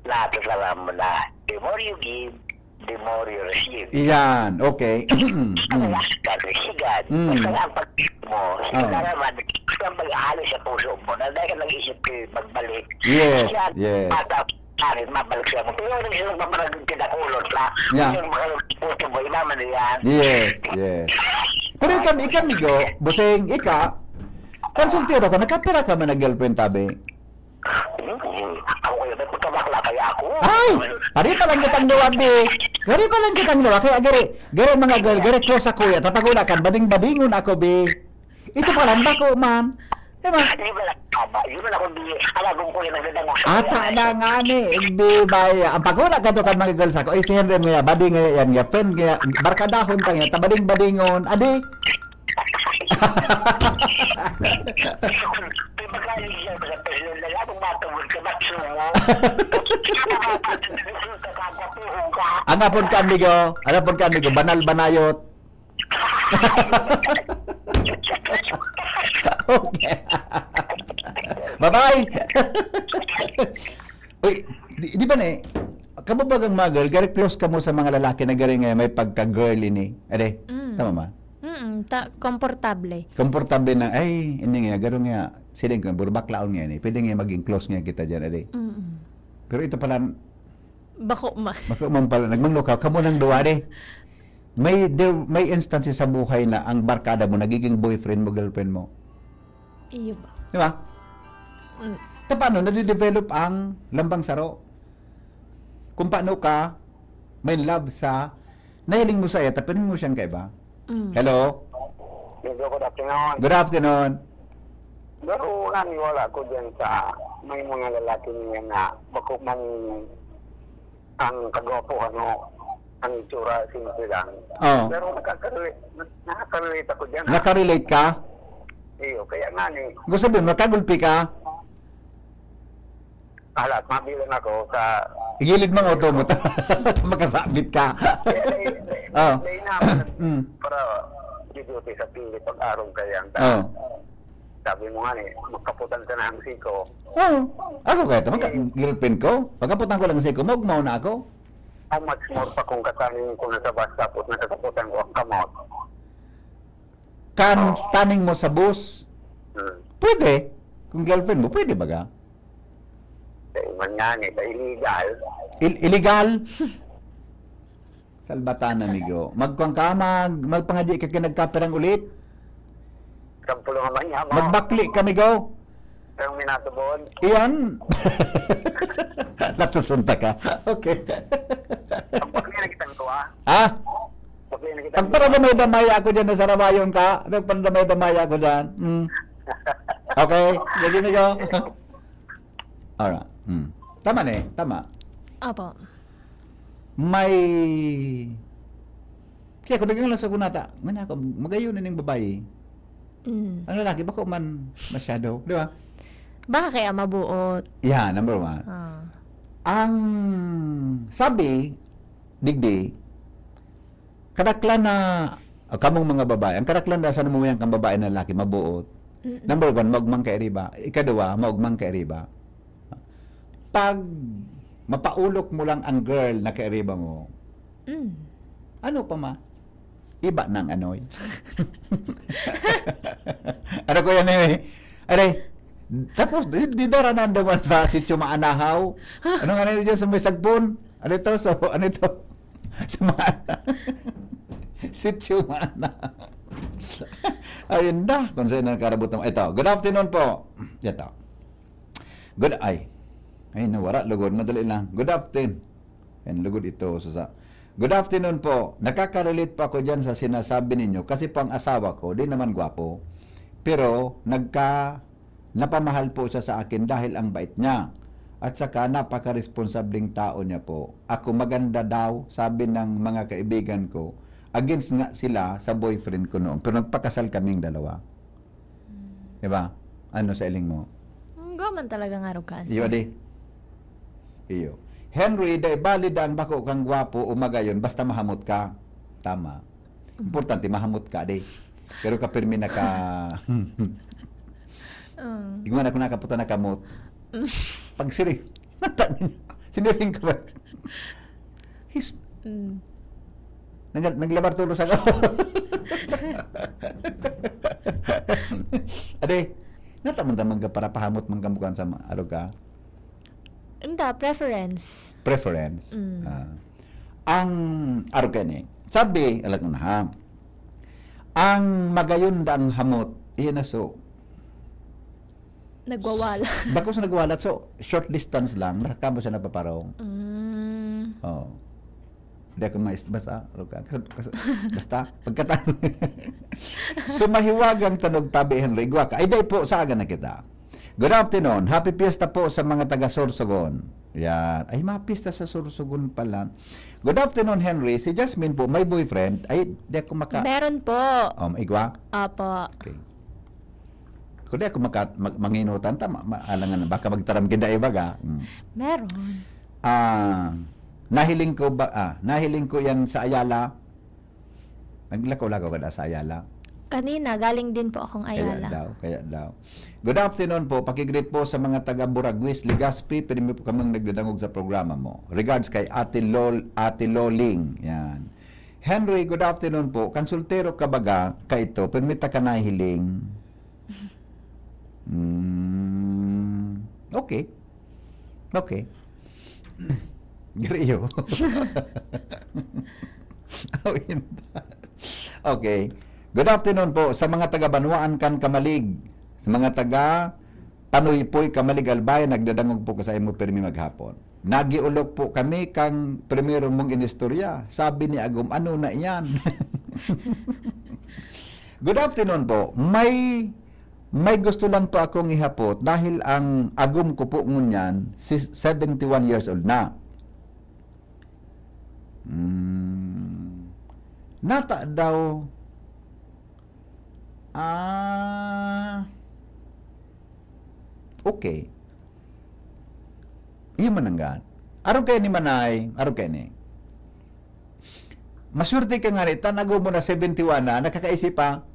lahat, alam mo na, the more you give, the more you receive. Yan, okay. Ang Mm. lahat ka, sigan. Mm. Basta ang pag-give mo, Oo. sila naman, gusto ang mag-aali sa puso mo, na dahil ka nag-isip kayo magbalik. Yes, Yan, yes. bata, bakit mabalik siya mo? Pero yung sila magpaparagod ka na kulot na, Yeah. yung mga puso mo, iba man yan. Yes, yes. Pero ikaw, ikaw, migo, Buseng, ika, konsultero ka, nagkapira ka man na girlfriend, tabi? Hmm, ako kaya, may pagkabakla kaya ako. Ay! Ari pa lang kitang duwa, be. Gari pa lang kitang duwa. Kaya gari, gari mga girl, gari close ako ya. Tapagula kan, bading-badingon ako, be. Ito pa lang, bako man. Diba? Di ba lang tama? Yun na ako, di, alagon ko yung nagdadangog sa Ata kanya. na nga ni, di ba? Ang pagula ka to kan mga girls ako, ay si Henry nga, bading nga yan, nga friend nga, barkadahon ta nga, tabading-badingon, adi? May magaling yan, mga pwede na lang, kung matawag ka, matsumo. Ang apod ka, amigo, ang apod ka, amigo, banal banayot. Okay. Bye-bye. Uy, di, di ba ni, kababagang mga girl, gari close ka mo sa mga lalaki na gari nga may pagka-girl ini. Ade, Mm. tama ba? Mm, ta-, komportable. Komportable na, ay, hindi nga, garo nga, siling ko, burbaklaon nga ini. Pwede nga maging close nga kita dyan, ade. Mm. Pero ito pala, Bako man. Bako man pala, nagmangno ka, kamo nang duwa, de. May, there, may instances sa buhay na ang barkada mo, nagiging boyfriend mo, girlfriend mo. Iyo ba? Di ba? Mm. Ta paano, nade-develop ang lambang saro? Kung paano ka may love sa nahiling mo sa iya, tapos mo siyang kaiba? Mm. Hello? Hello, good afternoon. Good afternoon. Pero naniwala ko dyan sa may mga lalaki niya na bako man ang kagwapo, ano, ang itsura, simple lang. Oo. Pero nakaka-relate, nakaka-relate ako dyan, ah. Nakarelate ka? Iyo, kaya nga ni. Gusto mo, nakagulpi ka? Halat, mabilang ako sa Igilid mga auto mo. Makasabit ka. Kaya dahil, dahil, Oh. dahil na, Mm. para duty sa pili pag-arong kaya ang Oh. Sabi mo nga ni, magkaputan ka na ang siko. Oo. Ako kaya ito, magka-, Eh. girlfriend ko. Pagkaputan ko lang ang siko, maugmaw na ako. How much more pa kung kataning ko na sa bus tapos nakasaputan ko ang kamot? Kan Oo. taning mo sa bus? Hmm. Pwede. Kung girlfriend mo, pwede baga? Eh, man nga ni, sa illegal. Il-, illegal? Salbatan, amigo. Magkuhan ka, mag-, magpangadyi ka, kinagkapirang ulit. Sampulo nga man niya, mo. Magbakli ka, amigo. Kang minatubon. Iyan. Natusunta ka. Okay. Ang bakli na kitang tuwa. Ha? Bakli na kitang Pagparadamay-damay ako dyan na sarabayon ka. Pagparadamay-damay ako dyan. Mm. Okay? Sige, amigo. Alright. Mm. Tama na eh. Tama. Opo. May Kaya kung dagang lang sa kunata, ngani ako, magayon na ning babae. Mm. Ang lalaki, bako man masyado, di ba? Baka kaya mabuot. Yeah, number one. Ah. Ang sabi, digdi, kadaklan na, ah, kamong mga babae, ang kadaklan na sa namumuyang kang babae na lalaki, mabuot. Mm-mm. Number one, maugmang kairiba. Ikaduwa, maugmang kairiba. Pag mapaulok mo lang ang girl na kairiba mo, Mm. ano pa ma? Iba ng anoy. Ano ko yan eh? Are, tapos di, di dara na naman sa sitio Maanahaw. Ano nga na dyan sa may sagpon? Ano ito? So, ano ito? Sa Maanahaw. Sitio Maanahaw. Ayun na, kung saan ang karabot naman. Ito, good afternoon po. Ito. Good, ay. Ay, nawara, lugod. Madali lang. Good afternoon. Yan, lugod ito. So, sa, good afternoon po. Nakaka-relate po ako dyan sa sinasabi ninyo. Kasi po ang asawa ko, di naman gwapo. Pero, nagka, napamahal po siya sa akin dahil ang bait niya. At saka, napaka-responsableng tao niya po. Ako maganda daw, sabi ng mga kaibigan ko. Against nga sila sa boyfriend ko noon. Pero nagpakasal kaming dalawa. Di ba? Ano sa iling mo? Ang gwa man talaga nga rukan. Iyo, di. Iyo. Henry, dai bali dang bako kang gwapo o magayon, basta mahamot ka. Tama. Importante, mahamot ka, di. Pero kapirmi na ka, Um, igwa na kung nakaputa na kamot. Pag siri, siniring ka ba? His, mm. Nag naglabar tulos ako. Ade, nata man damang ka para pahamot man kamukan sa ma- arog ka? Hindi, preference. Preference. Mm. Ah. Ang arog ka ni. Sabi, alag mo na ha. Ang magayon da ang hamot, iyan na so. Nagwawala. Bako sa nagwalat, so short distance lang, nakakamo siya napaparong. Mm. Oo. Hindi ako mais, basta, ano ka, kas- kas- basta, pagkatapos. So, mahiwagang tanog tabi, Henry, igwa ka. Ay, dai po, saaga na kita. Good afternoon. Happy Fiesta po sa mga taga Sorsogon. Yan. Ay, mga pista sa Sorsogon pala. Good afternoon, Henry. Si Jasmine po, may boyfriend. Ay, di ako maka... Meron po. Um, igwa? Opo. Okay. Kung di ako maka, mag, manginutan, tama, ma, alangan, baka magtaram kita ibaga. Mm. Meron. Ah, nahiling ko ba, ah, nahiling ko yan sa Ayala. Naglakaw-lakaw ka na sa Ayala. Kanina, galing din po akong Kaya Ayala. daw, kaya daw. Good afternoon po. Pakigreet po sa mga taga Buraguis, Legazpi. Pirmi po kaming nagdadangog sa programa mo. Regards kay Ate Lol, Ate Loling. Yan. Henry, good afternoon po. Kan soltero ka baga, kaito, pirmi ta ka nahiling. Mm, okay. Okay. Gariyo. Awin. Okay. Good afternoon po sa mga taga Banwaan kan Kamalig, sa mga taga Panuypoy, Kamalig, Albay, nagdadangog po ko sa imo pirmi maghapon. Nagiolok po kami kang primero mong inistorya. Sabi ni Agom, "Ano na iyan?" Good afternoon po. May, may gusto lang po akong ihapot dahil ang agom ko po ngunyan, si seventy-one years old na. Mm, nata daw, ah, okay. Iyo man ang gaan. Arog kayo ni Manay, arog kayo ni. Maswerte ka nga ni, tanago mo na seventy-one na, nakakaisip pa.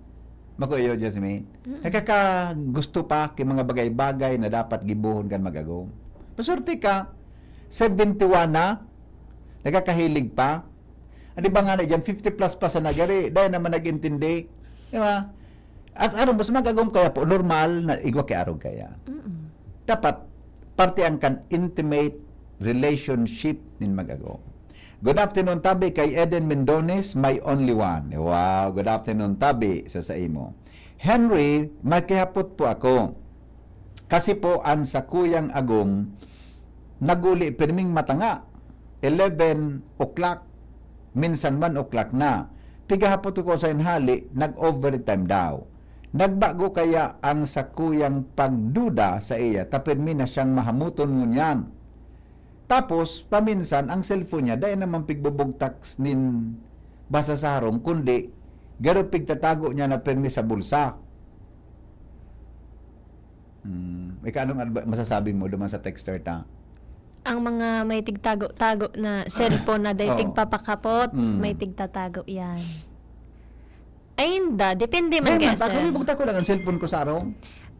Mako iyo, Jasmine. Mm. Nakakagusto pa kay mga bagay-bagay na dapat gibohon kan mag-agom. Maswerte ka, seventy-one na, nakakahilig pa. Ano ba nga na dyan, fifty plus pa sa nagari, dahil naman nag-intindi. Di ba? At ano, mas mag-agom kaya po, normal na igwa kay arog kaya. Mm-mm. Dapat, parte ang kan intimate relationship nin mag-agom. Good afternoon, tabi kay Eden Mendones, my only one. Wow, good afternoon, tabi, sa saimo. Henry, makihapot po ako. Kasi po, ang sakuyang agom, naguli pirming matanga. Eleven o'clock, minsan one o'clock na. Pigahapot ko sa inhali, nag-overtime daw. Nagbago kaya ang sakuyang pagduda sa iya, ta pirmi na siyang mahamuton ngunyan. Tapos, paminsan, ang cellphone niya, dai naman pigbubugtak nin basta sa harong, kundi garo pigtatago niya na pirmi sa bulsa. Hmm, ika, anong advi-, masasabi mo duman sa texter ta? Ang mga may tigtago-tago na cellphone na dai Oo. tigpapakapot, Mm. may tigtatago yan. Ay, inda. Depende man Ay, kaya, man, sir. Ako, ibugta ko lang ang cellphone ko sa harong.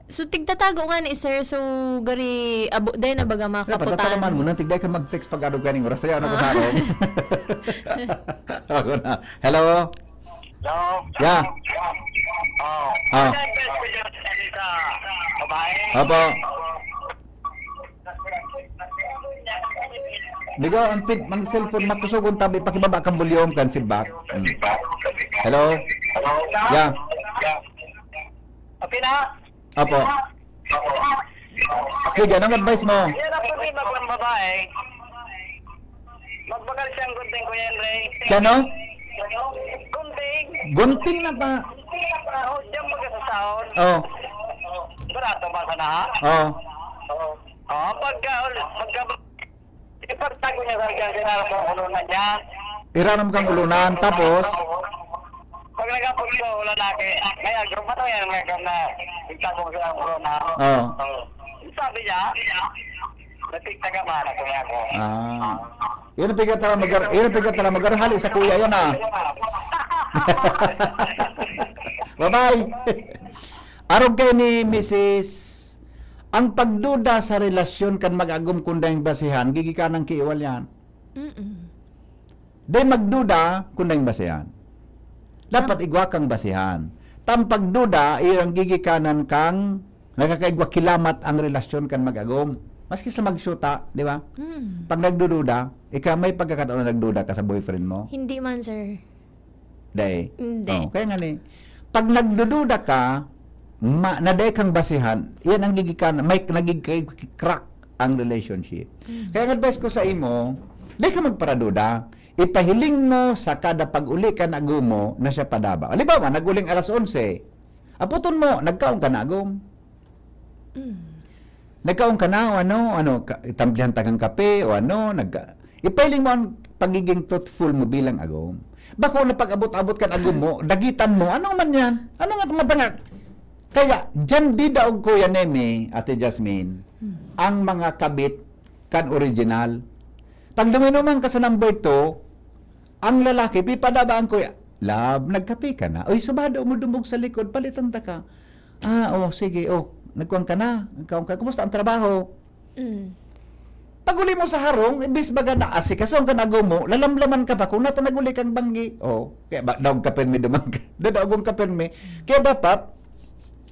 So, tigtatago nga ni sir. So, gari, abo, dai na baga Dapat makaputan. tatalaman mo na, tigday ka mag-text pag arog kaning oras. Kaya ano ko Ah. sa harong? Ako na. Hello? Hello? Yeah. Oh. Ah. Sa babae? Opo. Bigo ang feed, ang cellphone, makusog ang tabi, pakibaba kang volume, kan feedback. Mm. Hello? Yeah. Okay na? Opo. Sige, anong advice mo? Yan ang problema kung babae. Magbagal siyang gunting, Kuya Henry. Siya, no? Gunting. Gunting na pa. Gunting na pa. Oh, diyan baga sa sahon. Oh. Barato ba sana, ha? Oh. Oo. Oh, pagka, pagka, ipagtago niya sa kanya, sinabi ko, ulo na niya. Iraram kang ulunan, tapos? Pag nagapos ko, wala lagi. Kaya, grupo na yan, may kam na, ipagtago ko sa ulo na. Oo. Oo. Sabi niya, nagtigtaga man ako niya ako. Ah. Yan ang pigkatala magar-, yan ang pigkatala magar-, hali sa kuya yan, ah. Bye-bye. Arog kayo ni Misis, ang pagduda sa relasyon kan mag-agom kun daing basihan, gigikanan ki iwal yan. Mm-mm. Dai magduda kun daing basihan. Dapat Tama. igwa kang basihan. Tang pagduda, iyo ang gigikanan kang nakakaigwa kilamat ang relasyon kan mag-agom. Maski sa magsyuta, di ba? Mm. Pag nagdududa, ika may pagkakataon na nagduda ka sa boyfriend mo? Hindi man, sir. Dai. Hindi. Oh, kaya nga ni, pag nagdududa ka, ma-, na dai kang basihan, yan ang gigikanan, may nagig-, crack ang relationship. Mm. Kaya ang advice ko sa imo, dai ka magparaduda. Ipahiling mo sa kada pag-uli kan agom mo na siya padaba. Halimbawa, nag-uling alas onse. Aputon mo, nagkaon ka na agom. Mm. Nagkaon ka na o ano, ano, ka-, itamplihan ta kang kape o ano, nag-, ipahiling mo ang pagiging thoughtful mo bilang agom. Bako na pag-abot-abot kan agom mo, dagitan mo, ano man yan? Ano nga matanga? Kaya, dyan didaog, Kuya Neme, Ate Jasmine, Hmm. ang mga kabit kan original. Pag duminuman ka sa number two, ang lalaki, pipadabaan ko, "Love, nagkape ka na? Uy, subado mo dumog sa likod, palitan ta ka." "Ah, oh, sige, oh, nagkuhan ka na? Nagkaon ka? Kumusta ang trabaho?" Mm. Pag-uli mo sa harong, imbis baga na asikaso ang kanago mo, lalamlaman ka pa kung nata nag-uli kang banggi. Oh, kaya ba, daog ka permi duman ka? Dadaogon ka permi. Kaya dapat,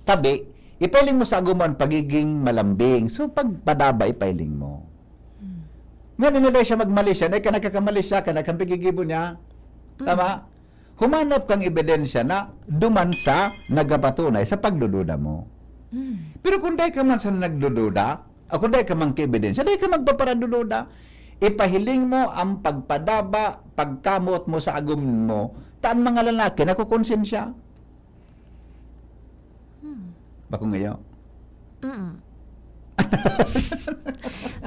tabi, ipailing mo sa agom mo ang pagiging malambing. So, pagpadaba, ipailing mo. Mm. Nga, nila siya magmali siya, na ika nagkakamali siya, ka nagkampigigibo niya. Mm. Tama? Humanap kang ebidensya na duman sa nagapatunay sa pagdududa mo. Mm. Pero kung dai ka man sa nagdududa, o kung dai ka man kaebidensya, dai ka magpaparadududa. Ipahiling mo ang pagpadaba, pagkamot mo sa agom mo, ta an mga lalaki nakukonsensya. Hmm. Bako ngayo. Mm.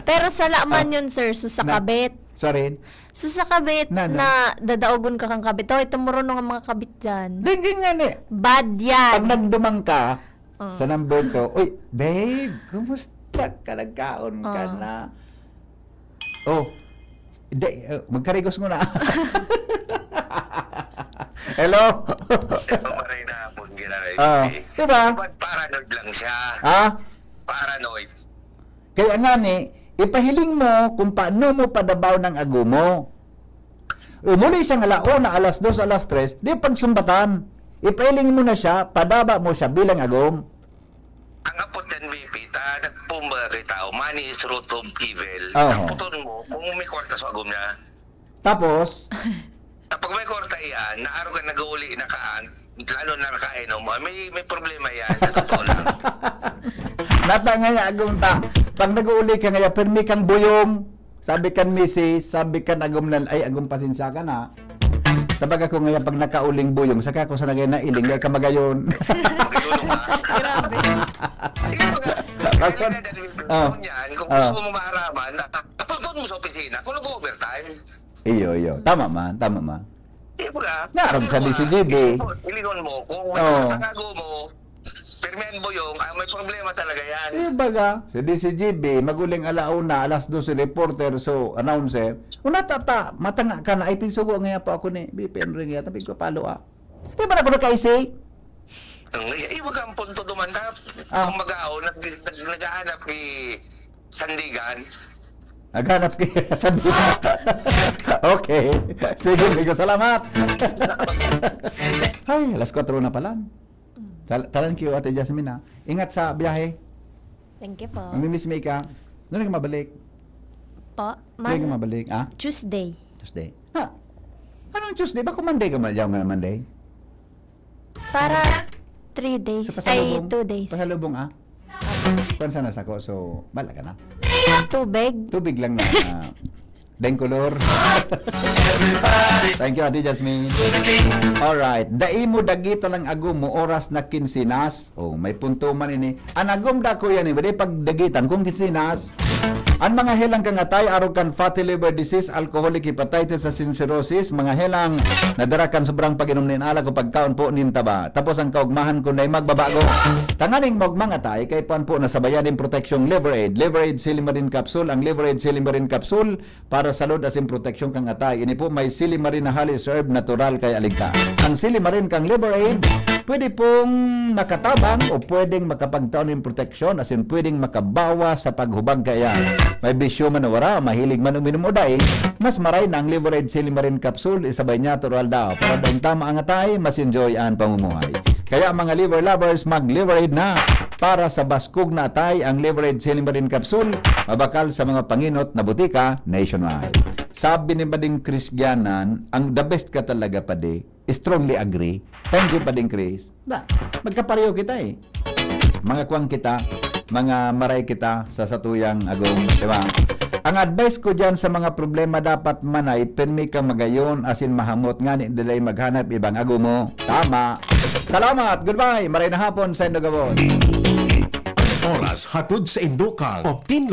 Pero sala man Ah. yun, sir, so sa Na-, kabit. Sorry? So sa kabit Na, na. na dadaogon ka kang kabit. Hoy, tumurunong ang mga kabit dyan. Dingin nga ni. Bad yan. Pag nagduman ka, Oh. Sa number two, "Uy, babe, kumusta ka? Nagkaon ka Oh. na?" Oh, di, uh, magkarigos muna. Hello? Ito pa rin na hapon, Gina Ray. Ah, P. Diba? Dapat paranoid lang siya. Ha? Paranoid. Kaya nga ni, ipahiling mo kung paano mo padabaw ng agom mo. Umuli siya nga ala una, alas dos, alas tres, di pagsumbatan. Ipailing mo na siya, padaba mo siya bilang agom. Ang apot yan, B P, ta, nagpumba kay tao, money is root of evil. Oo. Apoton mo, kung may kwarta sa agom niya. Tapos? Kapag may kwarta iyan, na araw ka nag-uuli na kaan, lalo na nakainom, ah, may, may problema yan, sa totoo lang. Nata nga ya, agom ta. Pag nag-uuli ka nga ya, permi kang buyong. Sabi kan misis, sabi kan agom na, "Ay, agom, pasensya ka na." Tabag ako nga ya, pag nakauling buyong, saka ako sa nagay na iling, dai ka magayon. Magayon ka. Grabe. Sige, pag-, Tapos, kailangan natin yung ah. Yan, kung Ah. gusto mo maaraman, ah, apunton mo sa opisina, kung nag-overtime. Iyo, iyo. Tama man, tama man. Di ba? Naarog sa D C G B. Ilingon mo, kung may Oo. Tatago mo, pirmihan mo yung, ah, may problema talaga yan. Di ba ga? Sa D C G B, maguling alauna, alas dose reporter, so announcer. Una tata, matanga ka na, ay pinsugo nga pa ako ni B P N ring yata, pigpapalo ah. Di ba na ako nakaisi? Ang iwag ang punto duman na, Ah. Kung mag-aon, nag, nag, naghahanap ni Sandigan. Naghanap kayo sa dila. Okay. Sige, Migo. Salamat. Ay, alas kwatro na pala. Tal- Thank you, Ate Jasmine, ha. Ingat sa biyahe. Thank you po. Mamimiss me ka. Doon ka mabalik. Po, Doon ka man, mabalik, ha? Tuesday. Tuesday. Ha? Anong Tuesday? Bako Monday ka ma-, diyan ka Monday? Para three days. Sa pasalubong? Ay, two days. Pasalubong, ah? Kung saan na sako, so, bala ka na. Tubig. Tubig lang na. Deng color. Thank you, Ate Jasmine. Alright. Dai mo dagitan ang agom mo oras na kinsinas. Oh, may punto man ini. Ang agom da ko yan, eh. Pwede pagdagitan kung kinsinas. Ang mga helang kangatay, arog kan fatty liver disease, alcoholic hepatitis sa cirrhosis, mga helang nadara kan sobrang pag-inom nin alak o pagkaon po nin taba. Tapos ang kaugmahan kun dai magbabago. Tanganing maugmang atay, kay puan po nasabayan nin proteksyong Liver Aid. Liver Aid Silimarin Capsule. Ang Liver Aid Silimarin Capsule para sa load asin proteksyon kang atay. Ini po may silimarin na halis herb natural kaya ligtas. Ang silimarin kang Liver Aid, pwede pong makatabang o pwedeng makapagtaon nin proteksyon asin pwedeng makabawas sa paghubag kaya. May bisyo man o wara, mahilig man uminom o dai, mas maray na ang Liver Aid Silimarin Capsule, isabay niya natural daw. Para daing tama ang atay, mas enjoy ang pamumuhay. Kaya mga liver lovers, mag Liver Aid na! Para sa baskog na atay, ang Liver Aid Silimarin Capsule, mabakal sa mga panginot na butika nationwide. Sabi ni Mading Chris Gianan, ang the best ka talaga, padi. Strongly agree. Thank you, Pading Chris. Da, magkapareho kita eh. Mga kwang kita, mga maray kita sa satuyang agom, di ba? Ang advice ko dyan sa mga problema dapat manay, pirmi kang magayon, asin mahamot ngani, dili maghanap ibang agom mo. Tama. Salamat. Goodbye. Maray na hapon sa Indogabon. Oras hatod sa Indokang. Optin